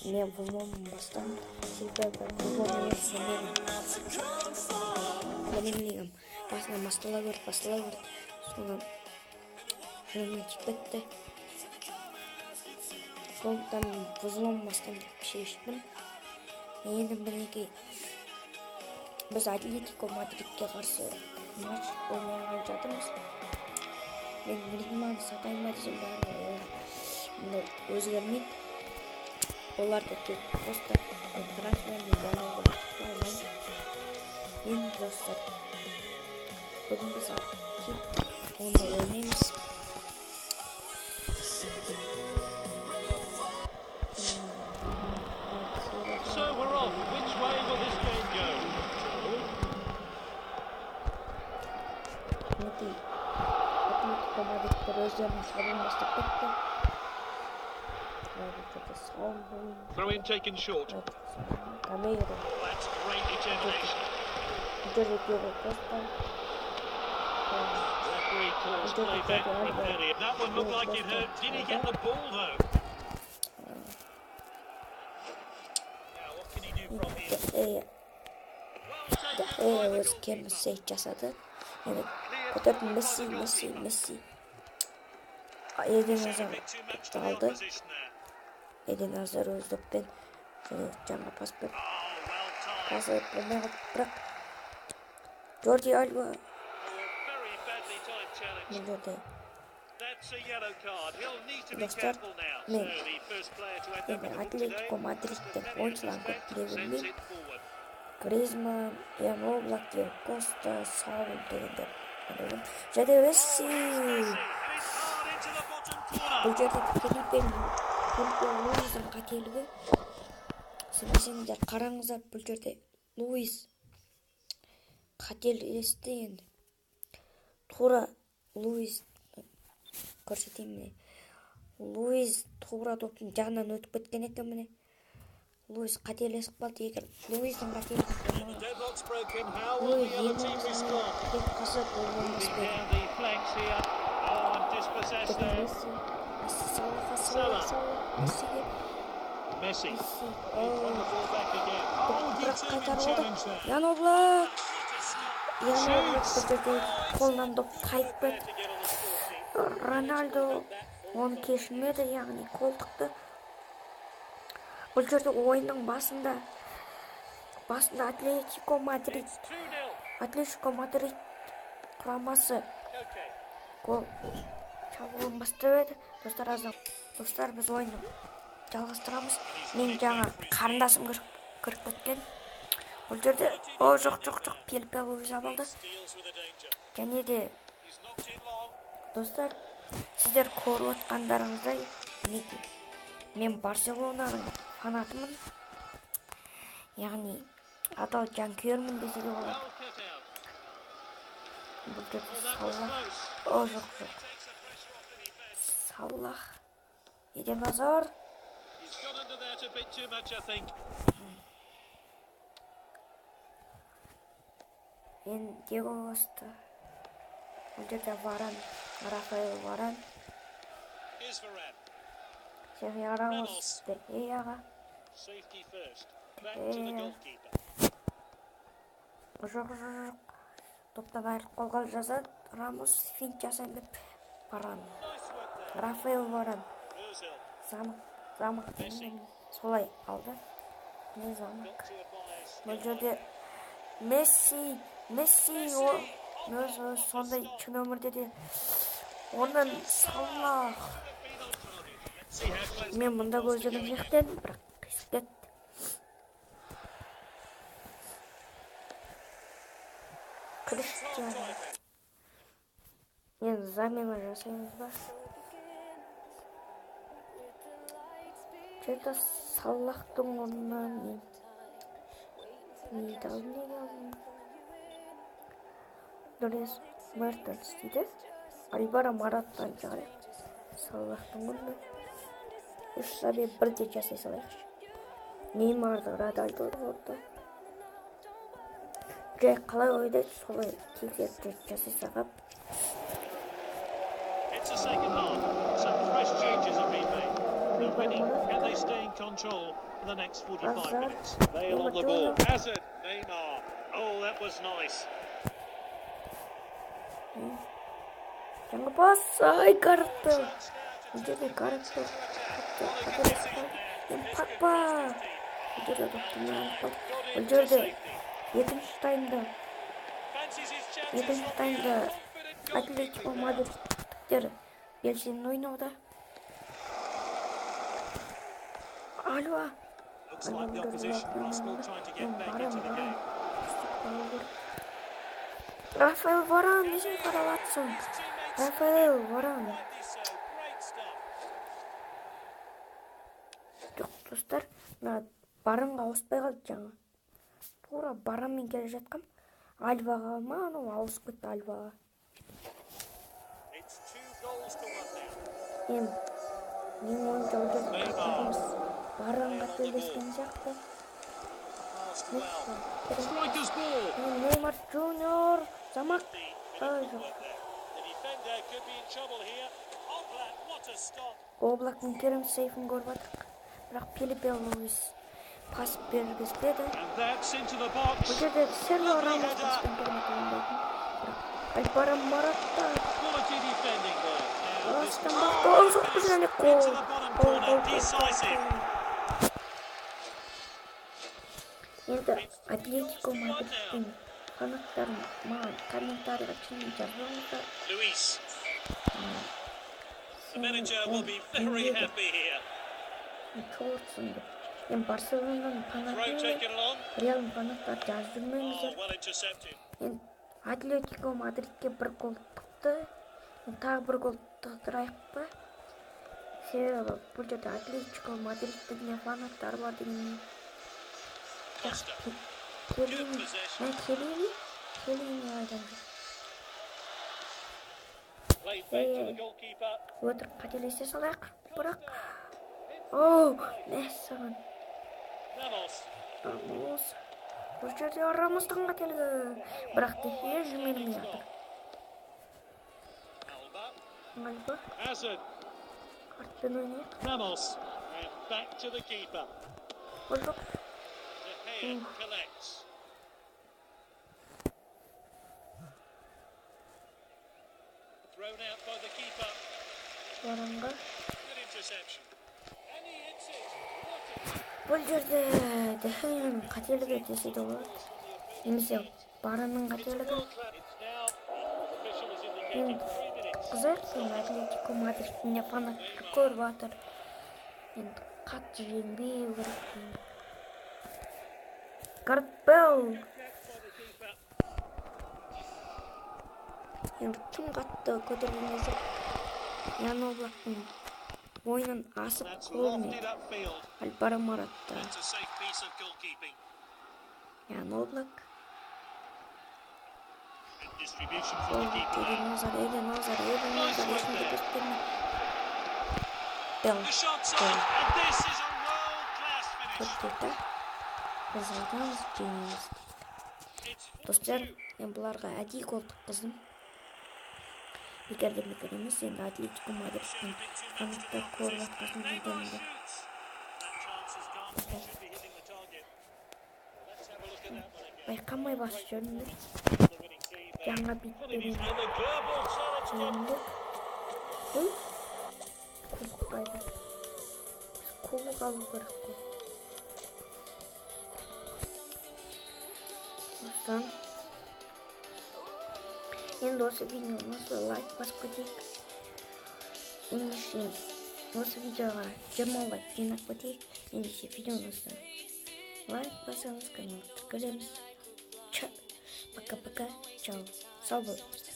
Мен футболын бастадым, себебі футбол білмегенмін. Басынан бастала берді, содан жыным тиіп кетті. Сондықтан мен футболын бастадым деп шештім. Енді мінекей біз Атлетико Мадридке қарсы матч ойнағалы жатырмыз. Мен Гризманны сатайын ба десем, бәрібір өзгермейді. Олар да тек просто трансферный баннерді алмаймын. Енді достар, бүгін біз оны ойнаймыз. So we're off. Which way will this game go? Мінекей, Атлетико Мадридтер өздерінің шабуылын бастап кетті. Throw in taken short. Gameiro. That's great determination. Diego Costa. Referee calls play back for an area. That one looked like it hurt. Did he get the ball though? Now what can he do from here? De Gea өз керемет сейв жасады. Енді көтерді Месси, Месси, Месси. Eden Hazard алды. Eden Hazard өз доппен жаңа пас берді. Пасы болмай қалды, бірақ Jordi Alba бұл жерде достар, мен енді Атлетико Мадридтен ойыншыларын көп біле бермеймін. Гризман, Ян Облак, Диего Коста, Саул дегендер. Және Месси. Бұл жерде Филиппе Луиздің қателігі. Сенбесеңіздер қараңыздар, бұл жерде Луиз қателесті енді. Тура Луиз көрсетейін міне. Луиз тура топтың жағынан өтіп кеткен екен міне. Луиз қателесіп қалды. Егер Луиздің қателігі болмаған, Луиз кетіп қалса гол болмас па еді. Месси, Месси Салаха, Салах, Салах, Мессиге. Messi. Месси. Won the ball back again. Бірақ қайтарып алды. Ян Облак. Ян Облак бұл жерде қолынан доп тайып кетті. Роналдо оны кешірмеді, яғни қолтықты. Бұл жерде ойынның басында Атлетико Мадрид құрамасы гол шабуылын бастап еді. Достар, достар, біз ойынды жалғастырамыз. Мен жаңа қарындасым кіріп кеткен. Бұл жерде о жоқ, Филиппе Луиз алды. Және де достар, сіздер көріп отқандарыңыздай, мінекей мен Барселонаның фанатымын, яғни адал жанкүйермін десе де болады. Бұл жерде Салах, о жоқ, Салах, Eden Hazard. Енді Диего Коста. Бұл жерде Варан, Рафаэл Варан. Серхио Рамос Де Геаға. Де Геа. Жоқ. Топтан айырылып қолға жазады. Рамос финт жасайын деп Варан. Рафаэл Варан. Замок солай алды. Не замок. Бұл жерде Месси, өзі сондай шын өмірде де оның Салах. Мен мұнда көздегім сияқты едім, бірақ қисып кетті. Криштиану. Енді замена жасаймыз ба? Че-то Салахтың орнына мен нейді алдым, неге алдым? Дорес Мертенс дейді. Альваро Мораттан шығарайық. Салахтың golü. 3 забей бірде жасай салайықшы. Неймарды Роналду ұрды. Жай қалай ойнайды солай тексеріп жасай салып. It's the second half. Some fresh changes have been made. They're winning. Can they stay in control for the next 45 Hazard. minutes? Bale on the ball. Hazard. Neymar. Oh, that was nice. Жаңа пас. Ай, Гарет. Бұл жерде Гарет Погба. Бұл жерде допты қалды. Бұл жерде екінші таймда Атлетико Мадридтіктер белсенді ойнауда. Альва. Рафаэл Варан, несін қарап атсың? Рафаэл Варан. Жоқ, достар, мына Баранға ауыспай қалды жаңа. Тура Баранмен келе жатқам. Альваға ма, анау ауысып кетті Альваға. Енді менің ойымша ол жерде қателігіміз Баранға телескен сияқты. Неймар Джуниор замақ. Ай, жоқ. Облактың керемет сейфін көріп жатырық. Бірақ Филиппе Луис пас бергізбеді. Бұл жерде Серхио Рамос паспен керемет ойнайтын. Бірақ Альваро Мората алыстан бақты. Гол соқты және гол. Гол, гол, гол. Енді Атлетико Мадридтің фанаттарын маған комментарийға шынымен жазбаңыздар. Чорсың деп. Мен Барселонаның фанаты, Реалдың фанаттары жазып жүрмеңіздер. Енді Атлетико Мадридке бір гол тықты. Енді тағы бір гол тықтырайық па? Себебі бұл жерде Атлетико Мадридтің де фанаттары бар дегенмен. Келини, Келини, Келини айдан жүр. Өтірік қателесе салайық, бірақ. Оу, мәссаған. Рамос. Бұл жерде Рамостың қателігі. Бірақ Де Хеа жібермей жатыр. Альба. Артпен ойнайық. Ол жоқ. Варанға. Бұл жерде Де Хеаның қателігі десе де болады. Немесе Баранның қателігі. Енді қызық, енді Атлетико Мадридтің де фанаттары көріп жатыр. Енді қатты жеңбеу керек. Гарет Бейл. Енді тым қатты көтерген кезде Ян Облактың мойнын асып қолымен Альваро Мората. Ян Облак. Эден Азар, Эден Азар, Эден Азар, ешкімге көрсетпейді. Бейл. Төрт. Біз айтамыз, жеңеміз. Достар, мен бұларға әдейі гол тыққыздым. Бекер де бекер емес, енді Атлетико Мадридтің фанаттары көріп жатқасын видеомды. Байқамай басып жүрдім. Жаңа битпенен жеңдік. Ой, кубок қайда? Біз кубок алу керек қой. Осыдан. Енді осы видеоны лайк басып кетейік. Ендеше осы видеоға 20 лайк жинап кетейік. Ендеше видеоны лайк басамыз, каналға тіркелеміз. Пока-пока, чао. Сау болыңыздар.